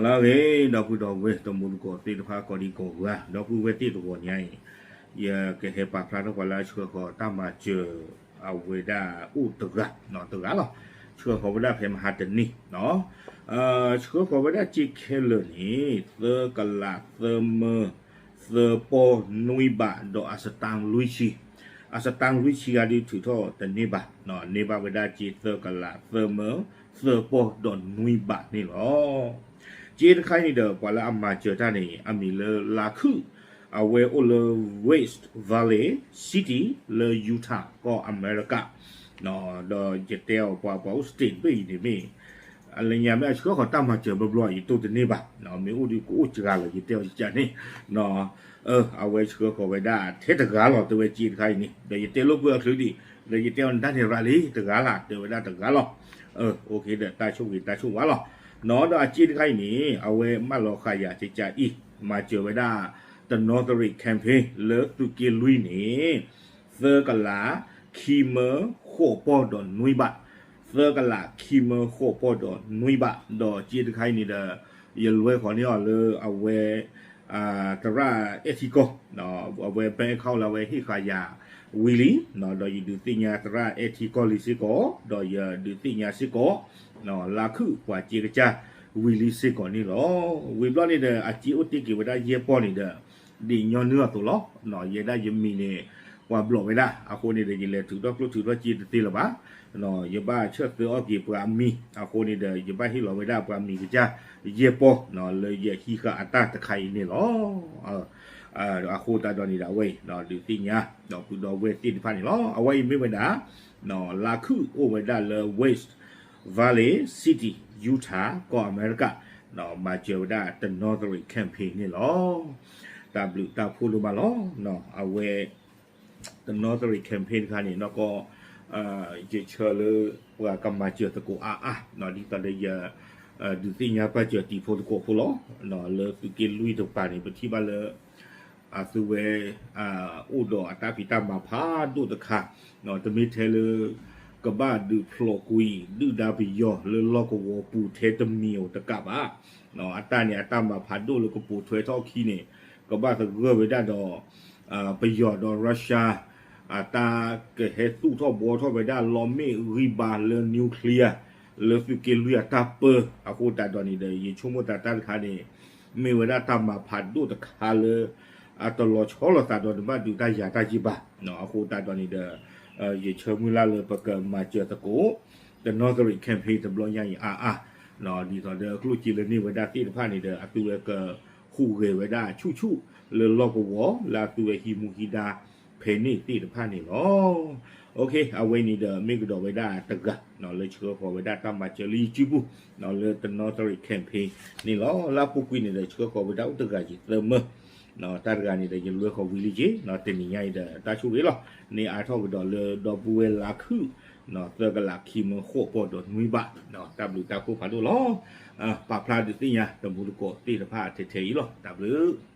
လၢအဂ့ၤ ဒီပုၢ်ဒီဝဲၢ်တံၤသကိးသ့ၣ်တဖၣ်ကိးဒံကိးဂၤ ဒီပုၢ်ဝဲၢ်သ့ၣ်တဂီၤညါအံၤ ယကဟဲပာ်ဖျါထီၣ်ပှၤလၢအဆှၢဃီၤတၢ်မၤစၢၤ အဝဲဒၣ်အိၣ်တဂၤ တဂၤလီၤ. ဆှၢဃီၤဝဲဒၣ်ဖဲမဟါတနံၤ ဆှၢဃီၤဝဲဒၣ်စ့ခဲလၢာ်န့ၣ် သၢကလးသၢမၢ သၢပီၢ်နွံဘး ဒီးအစတၣ်လွံၢ်ဆံ, အစတၣ်လွံၢ်ဆံဂၤဒုးထုးထီၣ်တန့ၢ်ဘၣ်, န့ၢ်ဘၣ်ဝဲဒၣ်စ့သၢကလးသၢမၢ သၢပီၢ်ဒီးနွံဘးန့ၣ်လီၤ. စ့တခါအံၤန့ၣ်ဒီး ပှၤလၢအမၤစၢၤတၢ်န့ၣ် အမံၤလၢလါခုၣ်, အဝဲအိၣ်လၢ West Valley City လၢ Utah ကီၢ်အမဲရကၤ ဒီးယတဲအီၤပှၤ ပှၤအိၣ် state ဘ့ၣ်အံၤန့ၣ်မ့ၢ် လၢညါမ့ၢ်အဆှၢဃီၤတၢ်မၤစၢၤဘျီဘျီ ယတိၢ်တန့ၢ်ဘၣ်, မ့ၢ်အိၣ်ဒီးကအိၣ်စှၤလီၤ ယတဲအီၤယကန့ၣ်, အဝဲဆှၢဃီၤဝဲဒၣ်ထဲတဂၤလီၤ တဲဝဲစ့တခါအံၤန့ၣ်, ဒီးယတဲလိာ်ကွဲအချုးဒံး, ဒီးယတဲအီၤနတၢ်န့ၣ်ရၤလံ တဂၤလၢ် တဲဝဲဒၣ်တဂၤလီၤ. အိၣ်ခ့ဒီးတၢ်ဆိၣ်ဂ့ၤတၢ်ဆိၣ်ဝါလီၤ. ဒီးအစ့တခါအံၤန့ၣ် အဝဲမၢလီၤဃာ်ယၤကကအံၤ မၤစၢၤဝဲဒၣ် တနီသရံး campaign လၢသုးက့လွံၢ်န့ၣ် သၢကလး ခံမၢဃိးပီၢ်ဒီးနွံဘး, သၢကလး ခံမၢဃိးပီၢ်ဒီးနွံဘး, ဒီးစ့တခါအံၤန့ၣ်ဒီး ယလွဲဃီၤန့ၢ်အီၤလၢအဝဲ သရၣ်အဲၣ်ထံကီၢ်, အဝဲ bank account လၢအဝဲဟ့ၣ်ဃာ်ယၤဝံၤလံ, ဒီးယဒုးသ့ၣ်ညါသရၣ်အဲၣ်ထံကီၢ်လံစ့ၢ်ကီး, ဒီးယဒုးသ့ၣ်ညါစ့ၢ်ကီး လါခုၣ်ပှၤစ့ကစၢ်ဝံၤလံစ့ၢ်ကီးန့ၣ်လီၤ. ဝံၤဘျီန့ၣ်ဒီး အစ့အိၣ်တ့ၢ်က့ၤဝဲဒၣ်ယဲၢ်ပီၢ်န့ၣ်ဒီး ဒ်ညီနုၢ်အသိးလီၤ. ယဲဒၣ်ယမံၤန့ၣ် ပှၤဘျီးဝဲဒၣ် အဃိန့ၣ်ဒီး ယလဲၤထုးထီၣ်ကျိၣ်ထုးထီၣ်စ့တသ့လၢၤဘၣ်. ယဘၣ်ဆၢသၢအီၣ်က့ၤပှၤအမံၤ အဃိန့ၣ်ဒီး ယဘၣ်ဟ့ၣ်လီၤဝဲဒၣ်ပှၤမံၤကစၢ်ယဲၢ်ပီၢ် လၢယဟံးဃာ်အတၢ်တခါအံၤန့ၣ်လီၤ. အဃိသတးဒီးန့ၣ်ဒီး အဝဲအံၤ ဒုးသ့ၣ်ညါ ဒီးပုၢ်ဒီဝဲၢ်သ့ၣ်တဖၣ်န့ၣ်လီၤ. အဝဲအံၤမ့ၢ်ဝဲဒၣ် လါခုၣ်အိၣ်ဝဲဒၣ်လၢ West Valley City, Utah ကီၢ်အမဲရကၤ, မၤစၢၤဝဲဒၣ်တနီသရံး campaign န့ၣ်လီၤ. တၢ်ဘျုးတၢ်ဖှိၣ်ဒိၣ်မးလီၤ. အဝဲ တနီသရံး campaign တခါန့ၣ် နီၢ်ကီၢ် ယဆၢလၢပှၤကမၤစၢၤသကိးအါအါ ဒ်သိးဒီးယ ဒုးသ့ၣ်ညါပာ်စၢၤတံၤဖိသကိးဖိလီၤ. လၢသုးက့လွံၢ်တပၤန့ၣ် ပထံၣ်ဘၣ်လၢ အသုဝဲ အိၣ်ဒီးအတၢ်ဖံးတၢ်မၤဖးဒိၣ်တခါ, တမ့ၢ်ထဲလၢ ကဘၣ်ဒုးဖျိးကွံာ် ဒုၣ်ဒါပယီၤလၢလီၢ်ကဝီၤပူၤထဲတမံၤဧိၤတကးဘၣ်. အတၢ်န့ၣ် အတၢ်မၤဖးဒိၣ်လၢကပိာ်ထွဲထီၣ်အခံန့ၣ် ကဘၣ်သဂၢၢ်ဝဲဒၣ်ဒီး ပယီၤဒီး Russia အတၢ်ကဟဲသူၣ်ထီၣ်ဘှီထီၣ်ဝဲဒၣ်လီမ့ၣ်ဂံၢ်ဘါလၢ nuclear လၢသုးက့လွံၢ်အတၢ်ပၢ အဃိသတးဒီးန့ၣ်ဒီး ယဆိကမိၣ်သးတၢ်တခါန့ၣ် မ့ၢ်ဝဲဒၣ်တၢ်မၤဖးဒိၣ်တခါလၢ အတလီၤဆီလိာ်သးဒီးနဘၣ်ဒုးတၢ်ယၤတၢ်ယံၤဘၣ်. အဃိသတးဒီးန့ၣ်ဒီး ယဆၢမုၢ်လၢ်လၢပကမၤစၢၤသကိး တနီသရံး campaign တဘျီညါအံၤအါအါ, ဒ်သိးဒီးကျိၣ်စ့လၢန့ၢ်ဝဲဒၣ်သ့ၣ်တဖၣ်န့ၣ်ဒီး အသုဝဲကဟူးဂဲၤဝဲဒၣ်ဆူၣ်ဆူၣ်လၢလီၢ်ကဝီၤ လၢအသုဝဲဟံးမူဟံးဒါဖဲန့ၣ်သ့ၣ်တဖၣ်န့ၣ်လီၤ. အဝဲန့ၣ်ဒီးမ့ၢ်ကဒီးဝဲဒၣ်တဂၤ လၢဆှၢဃီၤဝဲဒၣ်တၢ်မၤစၢၤလၢယစုပူၤ လၢတနီသရံး campaign န့ၣ်လီၤ. လၢအပူၤကွံာ်န့ၣ်ဒီး ဆှၢဃီၤဝဲဒၣ်အိၣ်တဂၤယသၢမၢ တၢ်တဂၤန့ၣ်ဒီး ယလွဲဃီၤဝံၤလံက့ၤ တနံၤညါအံၤဒီး တၢ်ဆိၣ်ဂ့ၤလီၤ. န့ၢ်အါထီၣ်ကဒီးလၢဒီပုၢ်ဝဲၢ်လါခုၣ် သၢကလး ခံမၢဃိးပီၢ်ဒီးနွံဘး တၢ်ဘျုးတၢ်ဖှိၣ်ဖးဒိၣ်လီၤ. ပာ်ဖျါဒုးသ့ၣ်ညါတံၤသကိးသ့ၣ်တဖၣ်ထဲထဲအံၤလီၤ. တၢ်ဘျုး